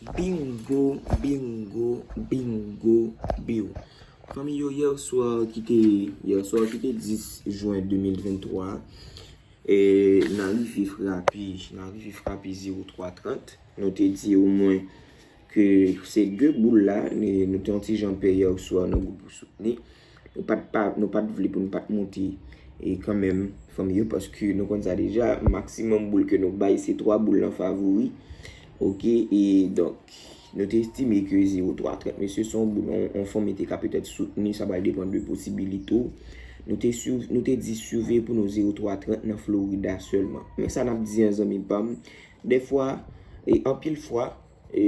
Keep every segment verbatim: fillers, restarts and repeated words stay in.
Bingo, bingo, bingo, biw. Fanmi yo, yè swa ki te, yè swa ki te dis jen de mil venntwa, e, n arive frape, n arive frape zewo twa trant. Nou te di omwen ke se de boul la, nou te yon ti jan pè yè swa nan gwoup ou soutni. Nou pa t pa, nou pa t vle pou nou pa t monte, e, kanmenm, fanmi yo, paske nou konn sa deja, maksimòm boul ke nou bay, se twa boul nan favori. Oke, e donk, nou te estime ke zewo twa trant, mesye, se yon boul, on, on fanmi te ka petèt soutni, sa pral depann de posibilite w. Nou te, nou te di swive pou nou zewo twa trant nan Florida sèlman. Men sa n ap di an, zanmi pa m, dèfwa, e anpil fwa, e,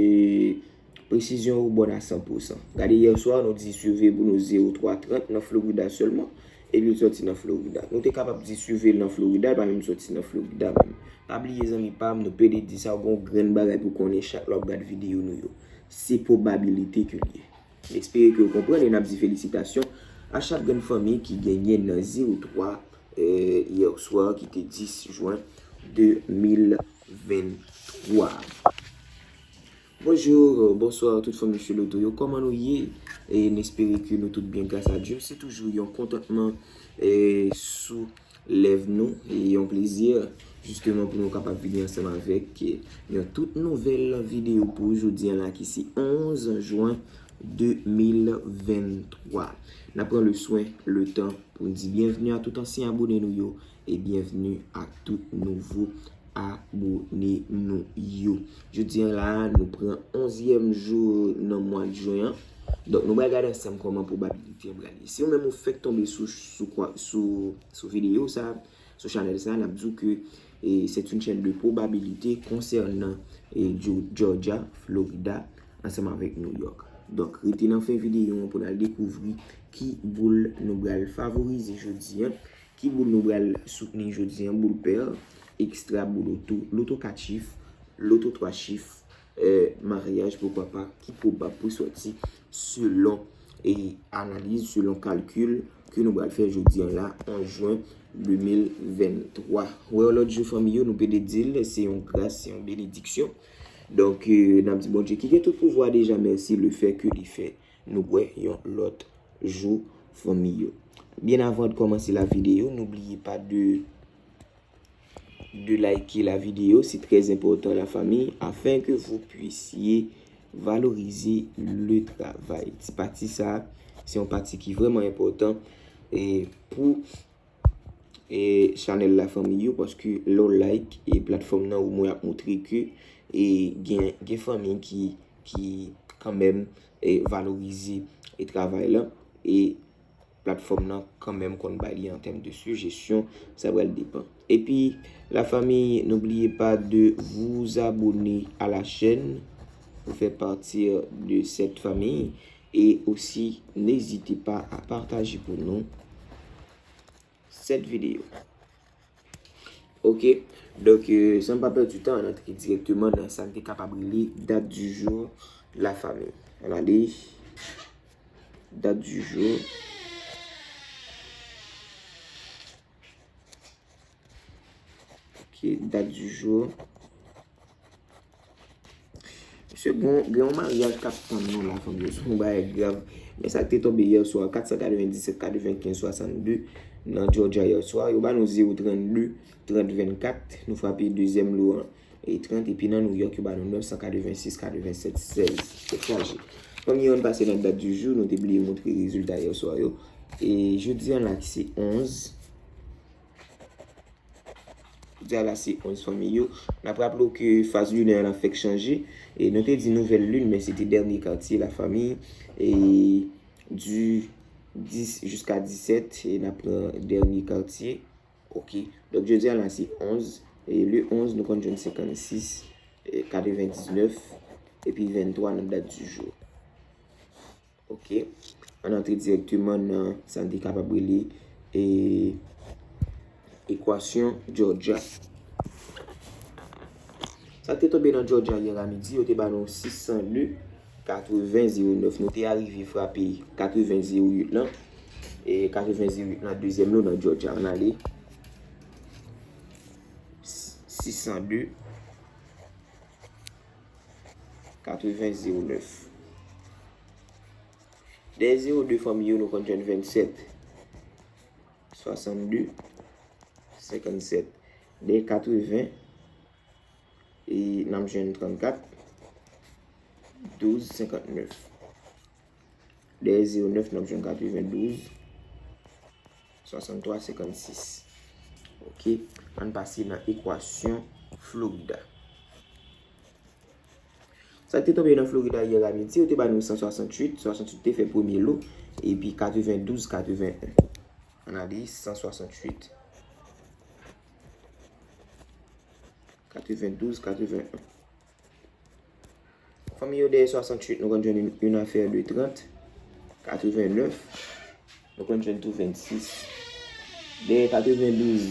presizyon ou bòn a san pousan. Gade, yè swa, nou di swive pou nou zewo twa trant nan Florida sèlman, epi l sòti nan Florida. Nou te kapab di swive l nan Florida, l pa menm sòti nan Florida menm. Pa bliye, zanmi pa m, nou pede di sa, ou gen yon grenn bagay pou konnen chak lè w ap gad videyo nou yo. Se pwobabilite ke l ye. M espere ke w konprann e n ap di felisitasyon a chak grenn fanmi ki genyen nan zewo twa, e, yè swa ki te dis jen de mil venntwa. Bonjou, bonswa tout fanmi Michel Auto yo, kòman nou ye? E n espere ke nou tout byen gras a Dye. Se toujou yon kontantman, e, sou lèv nou, e yon plezi, jisteman, pou nou kapab vini ansanm avèk, e, yon tout nouvèl videyo pou jodi a la ki se onz jen de mil venntwa. N ap pran le swen, le tan pou n di byenvni a tout ansyen abone nou yo e byenvni a tout nouvo abone nou yo. Jodi a la, nou pran onzyèm jou nan mwa jen an. Donk, nou pral gade ansanm kòman pwobabilite an pral ye. Si ou menm ou fèk tonbe sou, sou, sou, sou videyo sa, sou chanèl sa, n ap di w ke, e, c'est une chaîne de probabilité concernant, e, Geo-, Georgia, Florida, ansanm avèk New York. Donk, rete nan fen videyo an pou n al dekouvri ki boul nou pral favorize jodi a. Ki boul nou pral soutni jodi a? Boul pè, ekstra boul loto, loto kat chif, loto twa chif, e, maryaj, poukwa pa, ki pwobab pou sòti selon, e, analiz, selon kalkil ke nou pral fè jodi a la, onz jen de mil venntwa. Wè, lòt jou, fanmi yo, nou pede di l, se yon gras, se yon benediksyon. Donk, e, n ap di Bondye ki gen tout pouvwa deja mèsi lefètke li fè nou wè yon lòt jou, fanmi yo. Byen avan de kòmanse la videyo, n'oubliez pas de, de liker la vidéo, c'est très important, la famille, afin que vous puissiez valoriser le travail. Ti pati sa, se yon pati ki vrèman enpòtan, e, pou e chanèl la, fanmi yo, paske lè w like e platfòm nan, omwen ap montre ke, e, gen, gen fanmi ki, ki kanmenm, e, valorize, e, travay la, e platfòm nan kanmenm konn bay li an tèm de sijesyon, sa pral depann. Epi, la famille, n'oubliez pas de vous abonner à la chaîne pour faire partie de cette famille. Et aussi, n'hésitez pas à partager pour nous cette vidéo. Ok, donk, euh, san pa pèdi tan, ann antre dirèkteman nan sa n te kapab rele date du jour, la famille. Ann ale, date du jour. Ok, date du jour. Mesye, gen, gen yon maryaj k ap tann nou la, fanmi yo. Se yon bagay grav. Men sa k te tonbe yè swa, kat san katrevenndisèt, katrevenkenz, swasannde nan Georgia yè swa. Yo ba nou zewo trannde, trant vennkat. Nou frape dezyèm lo an, e trant. Epi nan New York, yo ba nou nèf san katrevensis, katrevensèt, sèz. Tèt chaje. Fanmi yo, ann pase nan date du jour, nou te bliye montre rezilta yè swa yo. E jodi a la ki se onz. Jodi a la se onz, fanmi yo. N ap raple w ke faz linè a fèk chanje. E nou te di nouvèl lin, men se te dènye katye, la famille. E du dis jiska disèt, e n ap pran dènye katye. Ok. Donk, jodi a la se onz. E le onz, nou konn jwenn senkannsis, e katrevendiznèf, epi venntwa nan date du jour. Ok. Ann antre dirèkteman nan sa n te kapab rele, e, ekwasyon Georgia. Sa k te tonbe nan Georgia yè a midi, yo te ba nou sis san de, katreven zewo nèf. Nou te arive frape katreven zewo uit lan. E katreven zewo uit lan, dezyèm lo nan Georgia. Ann ale. Sis san de. katreven zewo nèf. Dèyè zewo de fanmi yo, nou konn jwenn vennsèt, swasannde, senkannsèt. Dèyè katreven, e n ap jwenn trannkat, douz, senkantnèf. Dèyè zewo nèf, n ap jwenn katrevendouz, swasanntwa, senkannsis. Oke, ann pase nan ekwasyon Florida. Sa k te tonbe nan Florida yè a midi, yo te ba nou san swasanntuit, swasanntuit te fè premye lo, epi katrevendouz, katreven en. Ann ale, san swasanntuit, katrevendouz, katreven en. Fanmi yo, dèyè swasanntuit, nou konn jwenn une, une affaire de trente, katrevennèf, nou konn jwenn tou vennsis. Dèyè katrevendouz,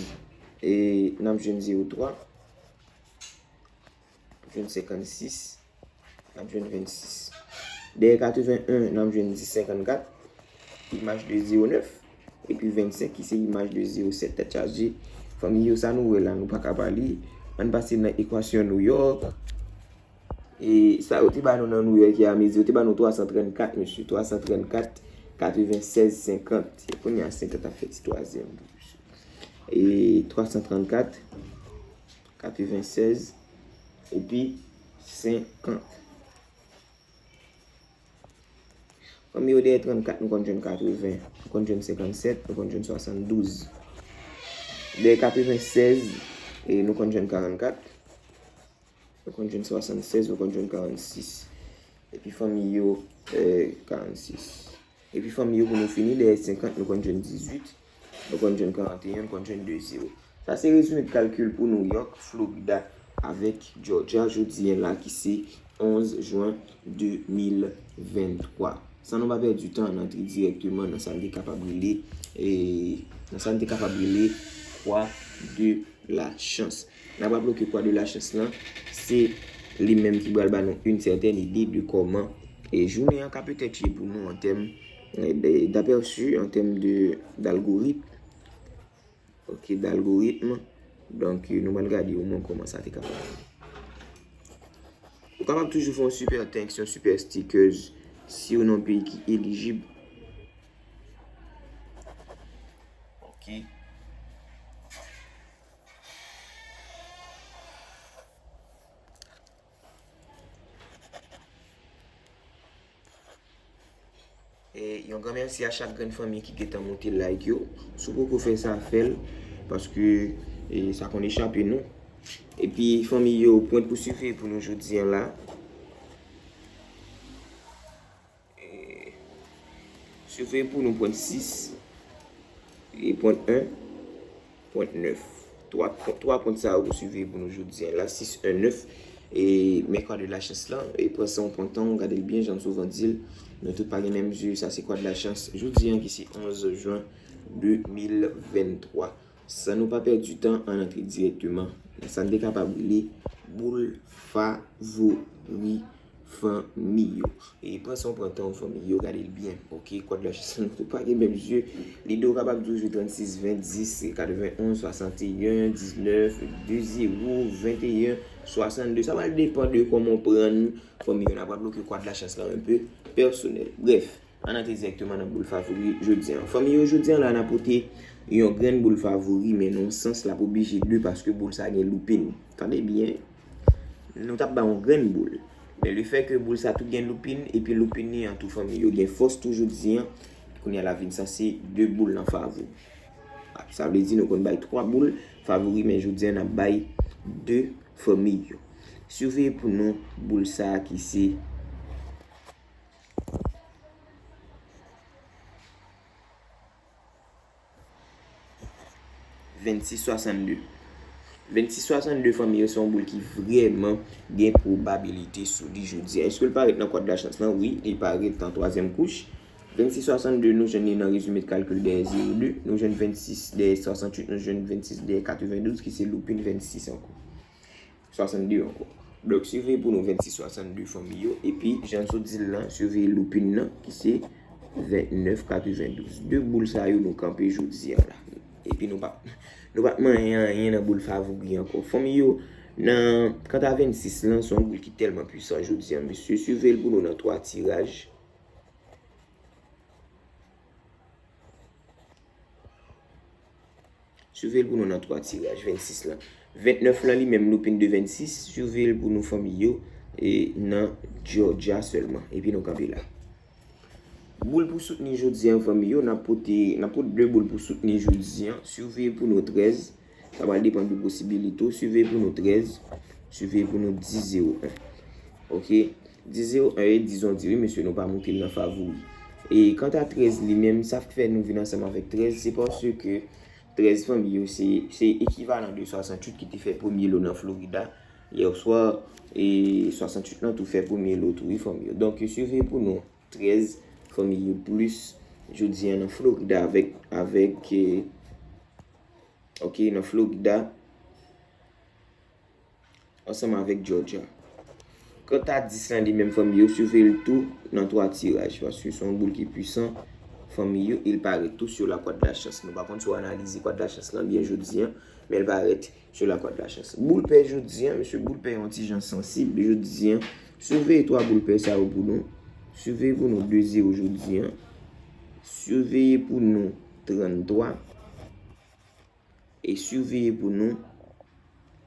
e n ap jwenn zewo twa, jwenn senkannsis, n ap jwenn vennsis. Dèyè katreven en, n ap jwenn dis, senkannkat, imaj de zewo nèf, epi vennsenk ki se imaj de zewo sèt, tèt chaje. Fanmi yo, sa nou wè la, nou pa ka pa li. Ann pase nan ekwasyon New York. E sa yo te ba nou nan New York yè a midi, yo te ba nou twa san trannkat, mesye, twa san trannkat, katrevensèz, senkant. E kounye a, senkant ap fè ti twazyèm pou misye. E twa san trannkat, katrevensèz, epi senkant. Fanmi yo, dèyè trannkat, nou konn jwenn katreven, nou konn jwenn senkannsèt, nou konn jwenn swasanndouz. Dèyè katrevensèz, e nou konn jwenn karannkat, nou konn jwenn swasannsèz, nou konn jwenn karannsis. Epi fanmi yo, e, karannsis. Epi fanmi yo, pou nou fini, dèyè senkant, nou konn jwenn dizuit, nou konn jwenn karanteyen, nou konn jwenn de zewo. Sa se rezime de kalkil pou New York, Florida, avèk Georgia, jodi a la, ki se onz jen de mil venntwa. San nou pa pèdi tan, ann antre dirèkteman nan sa n te kapab rele, e, nan sa n te kapab rele kwa de la chans. N ap raple ke kwa de la chans lan, se li menm ki pral ba nou une certaine idée de kòman, e, jounen an ka petèt ye pou nou an tèm, e, de, d'aperçu, an tèm de, d'algoritme. Ok, d'algoritme. Donk, nou pral gade omwen kòman sa te kapab ye. Ou kapab toujou fè yon super thanks, yon super stickers, si w nan yon peyi ki elijib. Ok. E yon gran mèsi a chak grenn fanmi ki gentan monte like yo. Si w poko fè sa, fè l, paske, e, sa konn echape nou. Epi fanmi yo, pwen pou siveye pou nou jodi a la. E, siveye pou nou pwen sis, e pwen en, pwen nèf. Twa, twa pwen sa yo pou siveye pou nou jodi a la, sis, en, nèf. E, men kwa de la chans lan, e pran san w, pran tan w, gade l byen, jan m souvan di l. Nou tout pa gen menm zye, sa se kwa de la chans. Jodi a ki se onz jen de mil venntwa. San nou pa pèdi tan, ann antre dirèkteman nan sa n te kapab rele boul favori fanmi yo. E pran san w, pran tan w, fanmi yo, gade l byen. Ok, kwa de la chans, nou tout pa gen menm zye. Lide w kapab toujou trannsis, ven, dis, katrevenonz, swasanteyen, diznèf, de zewo, venteyen, swasannde. Sa va depann de kòman w pran fanmi yo. N ap raple w ke kwa de la chans lan un peu pèsonèl. Brèf, ann antre dirèkteman nan boul favori jodi a. Fanmi yo, jodi a la, n ap pote yon grenn boul favori, men nan yon sans, l ap oblije de, paske boul sa gen loupin. Tande byen, nou t ap bay yon grenn boul. Men lefètke boul sa tou gen loupin, epi loupin li an tou, fanmi yo, gen fòs tou jodi a, kounye a l ap vin sanse de boul nan favori. Sa vle di nou konn bay twa boul favori, men jodi a n ap bay de fanmi yo. Siveye pou nou boul sa a ki se vennsis swasannde. Vennsis swasannde, fanmi yo, se yon boul ki vrèman gen pwobabilite sou li jodi a. Èske l parèt nan kwa de la chans lan? Wi, li parèt nan twazyèm kouch. Vennsis swasannde, nou jwenn li nan rezime de kalkil dèyè zewo de. Nou jwenn vennsis dèyè swasanntuit, nou jwenn vennsis dèyè katrevendouz, ki se loupin vennsis ankò. Swasannde ankò. Donk, siveye pou nou vennsis swasannde, fanmi yo. Epi, jan n sot di l lan, siveye loupin nan, ki se vennèf katrevendouz. De boul sa yo nou kanpe jodi a la. Epi nou pa, nou pa t manyen anyen nan boul favori ankò. Fanmi yo, Nan kanta vennsis lan, se yon boul ki tèlman pwisan jodi a, mesye. Siveye l pou nou nan twa tiraj. Siveye l pou nou nan twa tiraj, vennsis lan. Ventnèf lan li menm, loupin de vennsis, siveye l pou nou fanmi yo, e nan Georgia sèlman. Epi nou kanpe la. Boul pou soutni jodi an, fanmi yo, n ap pote, n ap pote de boul pou soutni jodi an. Siveye pou nou trèz. Sa pral depann de posibilite w. Siveye pou nou trèz. Siveye pou nou dis zewo en. Oke? Dis zewo en e dis on diri, mesye, nou pa moute l nan favori. E kanta trèz li menm, sa k fè nou vin ansanm avèk trèz, se paske trèz fanmi yo, se, se ekivalan de swasanntuit ki te fè premye lo nan Florida yè swa, e swasanntuit lan tou fè premye lo tou, wi, fanmi yo. Donk, siveye pou nou trèz fanmi yo plis jodi an nan Florida avèk, avèk, e, oke, nan Florida, ansanm avèk Georgia. Kanta dis lan li menm, fanmi yo, siveye l tou nan twa tiraj, paske se yon boul ki pwisan, fanmi yo, e l parèt tou sur la croix de la chance. Nou pa konn si w analize croix de la chance lan byen jodi an, men l parèt sur la croix de la chance. Boul pè jodi an, mesye, boul pè yon ti jan sansib jodi an. Siveye twa boul pè sa yo pou nou. Siveye pou nou de zewo jodi an. Siveye pou nou tranntwa. E siveye pou nou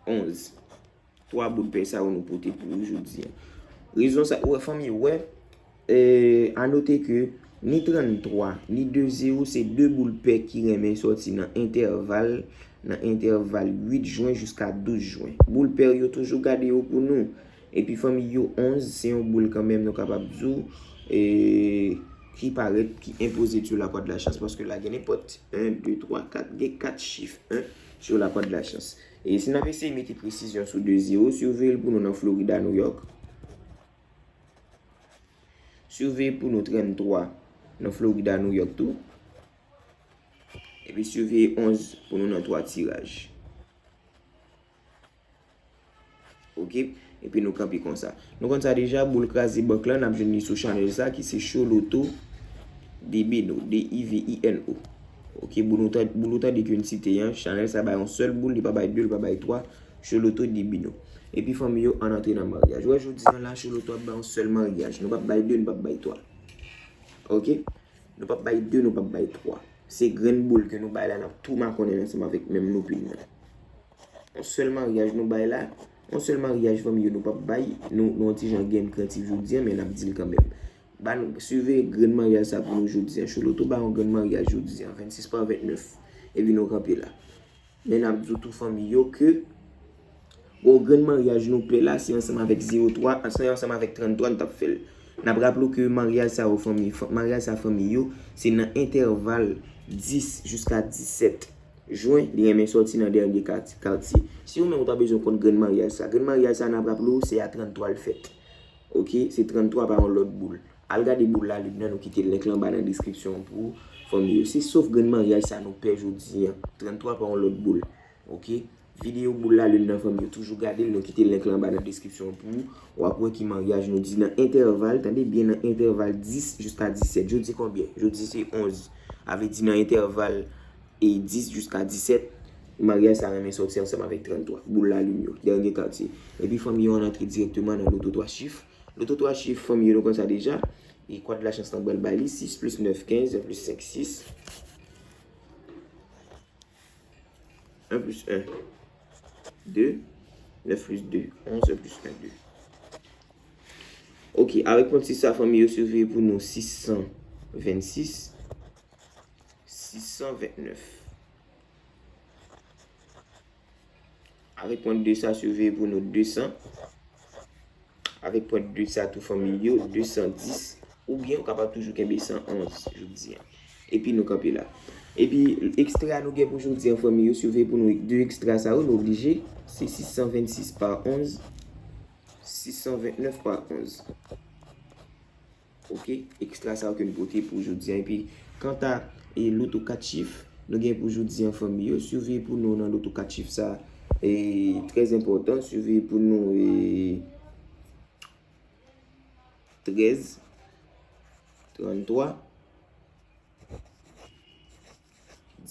onz. Twa boul pè sa yo nou pote pou ou jodi an. Rezon sa, wè, fanmi, wè, e, a note ke ni tranntwa, ni de zewo, se de boul pè ki renmen sòti nan entèval, nan entèval uit jen jiska douz jen. Boul pè yo toujou gade yo pou nou. Epi fanmi yo, onz, se yon boul kanmenm nou kapab di w, e, ki parèt, ki enpoze sur la croix de la chance, paske la gen nenpòt en, de, twa, kat, gen kat chif en sur la croix de la chance. E si n ap eseye mete presizyon sou de zewo, siveye l pou nou nan Florida, New York. Siveye pou nou tranntwa nan Florida, New York tou. Epi siveye onz pou nou nan twa tiraj. Oke? Epi nou kanpe konsa. Nou konn sa deja, boul kraze bank lan, n ap jwenn li sou chanèl sa ki se Choloto Divino, D I V I N O. Oke, boul ou tan-, boul ou tande ke n site an, chanèl sa bay yon sèl boul, li pa bay de, li pa bay twa, Choloto Divino. Epi fanmi yo, ann antre nan maryaj. Wè, jodi an la, Choloto ap bay yon sèl maryaj. Nou p ap bay de, nou p ap bay twa. Oke? Nou p ap bay de, nou p ap bay twa. Se grenn boul ke nou bay la, n ap tou makonnen ansanm avèk menm loupin nan. Yon sèl maryaj nou bay la, yon sèl maryaj fanmi yo nou p ap bay, nou, nou yon ti jan gen krentif jodi an, men n ap di l kanmenm. Ba nou, siveye grenn maryaj sa pou nou jodi an. Choloto ba yon grenn maryaj jodi an, vennsis pa vennèf. Epi nou kanpe la. Men n ap di w tou fanmi yo ke bon, grenn maryaj nou pè la, se ansanm avèk zewo twa, se ansanm avèk tranntwa n t ap fè l. N ap raple w ke maryaj sa yo fanmi, fa-, maryaj sa fanmi yo, se nan entèval dis jiska disèt jen, li renmen sòti nan dènye kat-, katye. Si ou menm ou ta bezwen konn grenn maryaj sa, grenn maryaj sa n ap raple w, se a tranntwa l fèt. Oke, se tranntwa pa yon lòt boul. Al gade boul lalin nan, nou kite link lan anba nan deskripsyon an pou ou, fanmi yo. Se sof grenn maryaj sa nou pè jodi an. Tranntwa pa yon lòt boul. Oke? Videyo boul lalin nan, fanmi yo, toujou gade l, nou kite link lan anba nan deskripsyon an pou ou. W ap wè ki maryaj nou di nan entèval, tande byen, nan entèval dis jiska disèt. Jodi konbyen? Jodi se onz. A vle di nan entèval e dis jiska disèt, maryaj sa renmen sòti ansanm avèk tranntwa. Boul lalin yo, dènye katye. Epi fanmi yo, ann antre dirèkteman nan loto twa chif. Loto twa chif, fanmi yo, nou konn sa deja. E kwa de la chans lan pral bay li, sis plis nèf, kenz, en plis senk, sis. En plis en, de. Nèf plis de, onz, en plis en, de. Oke, avèk pwent sis sa, fanmi yo, siveye pou nou sis san vennsis. Sis san ventnèf. Avèk pwent de sa, siveye pou nou de san. Avèk pwent de sa tou, fanmi yo, de san dis. Oubyen ou kapab toujou kenbe san onz jodi an. Epi nou kanpe la. Epi ekstra nou gen pou jodi an, fanmi yo, siveye pou nou de ekstra sa yo, nou oblije. Se sis san vennsis pa onz, sis san ventnèf pa onz. Oke, ekstra sa yo ke n pote pou jodi a. Epi, kanta, e, loto kat chif, nou gen pou jodi an, fanmi yo, siveye pou nou nan loto kat chif sa, e, trè enpòtan, siveye pou nou, e, trèz, tranntwa,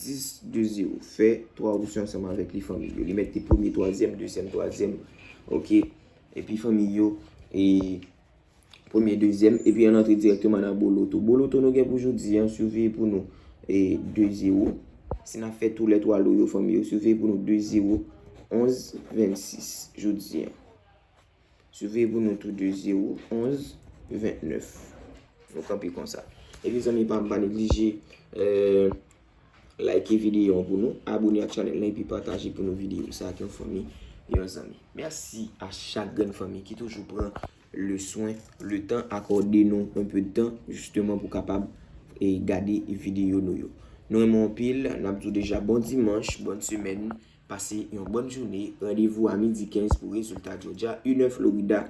dis, de zewo. Fè twa opsyon ansanm avèk li, fanmi yo. Li mèt te premye, twazyèm, dezyèm, twazyèm. Ok. Epi fanmi yo, e premye, dezyèm, epi ann antre dirèkteman nan boloto. Boloto nou gen pou jodi an, siveye pou nou e de zewo. Si n ap fè tou lè twa lo yo, fanmi yo, siveye pou nou de zewo, onz, vennsis jodi an. Siveye pou nou tou de zewo, onz, vennèf. Nou kanpe konsa. Epi zanmi pa m, pa neglije, eh, like videyo an pou nou, abone ak chanèl la epi pataje pou nou videyo sa ak yon fanmi, yon zanmi. Mèsi a chak grenn fanmi ki toujou pran le swen, le tan, akòde nou yon pe de tan, jisteman pou kapab e gade videyo nou yo. Nou renmen anpil, n ap di w deja bon dimanch, bòn semèn, pase yon bòn jounen, randevou a midi kenz pou rezilta Georgia, inè Florida,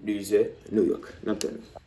dezè New York. N ap tann nou.